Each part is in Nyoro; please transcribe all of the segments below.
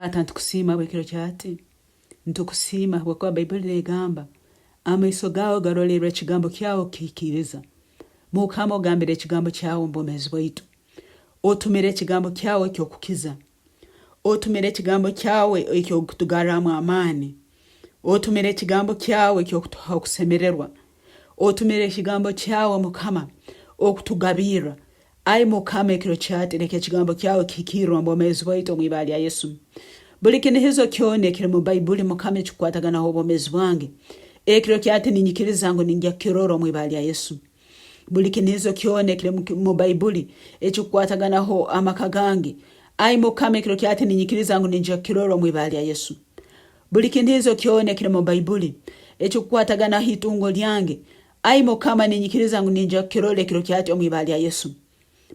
Taata nitukusiima habw'ekiro kyati. Nitukusiima habwokuba Baibuli negamba, amaiso gaawe garolerra ekigambo kyawe kukihikiiriza. Mukama ogambire ekigambo kyawe omu bwomeezi bwaitu. Otumire ekigambo kyawe eky'okukiza. Otumire ekigambo kyawe eky'okutugarramu amaani. Otumire ekigambo kyawe eky'okutuha okusemererwa. Otumire ekigambo kyawe Mukama okutugabirra. Ai Mukama, ekiro kyati leka ekigambo kyawe kihikirre omu bwomeezi bwaitu omu ibara lya Yesu. Buli kinihizo kyona ekiri mu Baibuli, Mukama, ekikukwataganaho obwomeezi bwange, ekiro kyati ninyikiriza ngu ningya kukirora omu ibara lya Yesu. Buli kinihizo kyona ekiri mu Baibuli ekikukwataganaho amaka gange, ai Mukama, ekiro kyati ninyikiriza ngu ningya kukirora omu ibara lya Yesu. Buli kinihizo kyona ekiri mu Baibuli ekikukwataganaho itungo lyange, Ai Mukama, ninyikiriza ngu niija kukirora ekiro kyakyo omu ibara lya Yesu.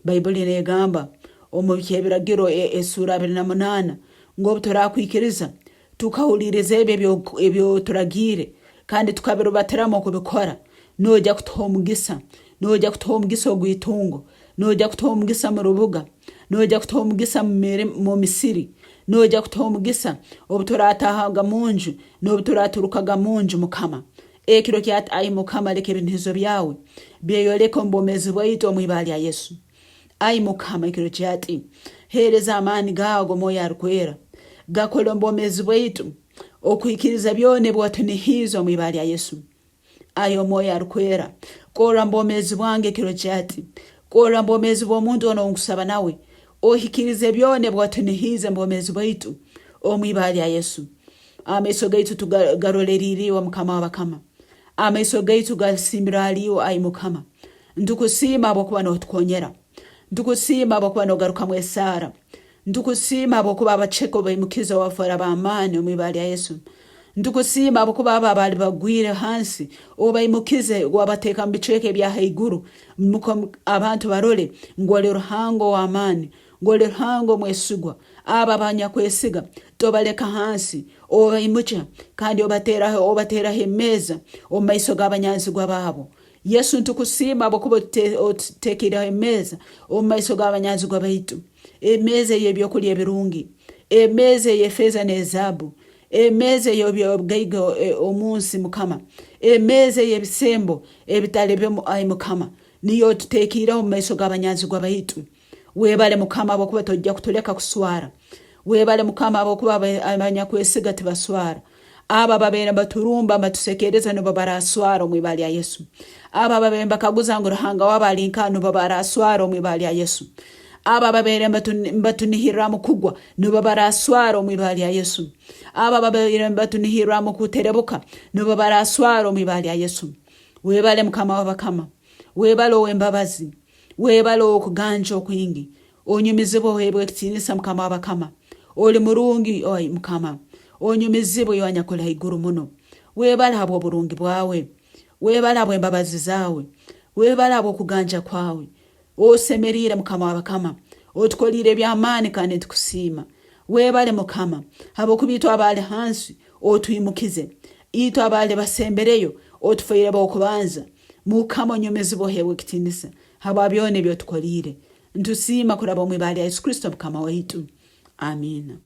Baibuli negamba omu Byebiragiro esuura 28 ngu obu turakwikiriza, tukahuliiriza ebi eby'oturagiire, kandi tukabirubatiramu okubikora, noija kutuha omugisa. Noija kutuha omugisa ogw'itungo, noija kutuha omugisa mu rubuga, noija kutuha omugisa mu misiri, noija kutuha omugisa obu turataahaga munju n'obu turaturukaga munju, Mukama. Ekiro kya Ai Mukama, leka ebinihizo byawe byeyoleke omu bwomeezi bwaitu omu ibara lya Yesu. Ai Mukama, ekiro kyati, heereza amaani gaawe ag'Omwoyo Arukwera, gakole omu bwomeezi bwaitu okuhikiriza byona ebi watunihiize omu ibara lya Yesu. Ai Omwoyo Arukwera, korra omu bwomeezi bwange ekiro kyati, korra omu bwomeezi bw'omuntu onu ou nkusaba nawe, ohikirize byona ebi watunihiize omu bwomeezi bwaitu omu ibara lya Yesu. Amaiso gaitu tugaroleriire iwe, Mukama w'abakama. Amaiso gaitu gasimbirwe hali iwe, ai Mukama. Ntukusiima habwokuba notukonyera. Ntukusiima habwokuba nogarukamu esaara. Ntukusiima habwokuba abaceke obaimukize obafoora b'amaani omu ibara lya Yesu. Ntukusiima habwokuba abo abaali bagwire hansi obaimukize wabateeka mu bicweka ebya haiguru nukwo abantu barole ngu oli Ruhanga ow'amaani, ngu oli Ruhanga omwesigwa. Abo abanyakwesiga tobaleka hansi, obaimukya kandi obateraho obateraho emeeza omu maiso g'abanyanzigwa baabo. Yesu ntukusiima habwokuba otutekireho emeeza omu maiso g'abanyanzigwa baitu, emeeza ey'ebyokulya ebirungi, emeeza ey'efeeza n'ezaabu, emeeza ey'ebyobugaiga omu nsi Mukama, emeeza ey'ebisembo ebitali bimu ai Mukama, niyo otutekiireho omu maiso g'abanyanzigwa baitu. Webale Mukama habwokuba tojja kutuleka kuswara. Webale Mukama habwokuba abanyakwesiga tibaswara. Abo ababaire nibaturumba nibatusekereza nubo baraswara omu ibara lya Yesu. Abo ababaire nibakaguza ngu Ruhanga wabo ali nkaha nubo baraswara omu ibara lya Yesu. Abo ababaire nibatunihirramu kugwa nubo baraswara omu ibara lya Yesu. Abo ababaire nibatunihirramu kuterebuka nubo baraswara omu ibara lya Yesu. Webale Mukama w'abakama. Webale ow'embabazi. Webale ow'okuganja okwingi, onyumizibwe oheebwe ekitiinisa Mukama w'abakama. Oli murungi, ai Mukama, onyumizibwe iwe anyakuli haiguru muno. Webale habw'oburungi bwawe, webale habw'embabazi zaawe, webale habw'okuganja kwawe. Osemeriire Mukama w'abakama, otukoliire eby'amaani kandi nitukusiima. Webale Mukama, habwokuba itwe abaali hansi otwimukize, itwe abaali basembereyo otufoire b'okubanza. Mukama onyumizibwe oheebwe ekitiinisa habwa byona ebi otukoliire. Ntusiima kuraba omu ibara lya Yesu Kristo Mukama waitu. Amiina.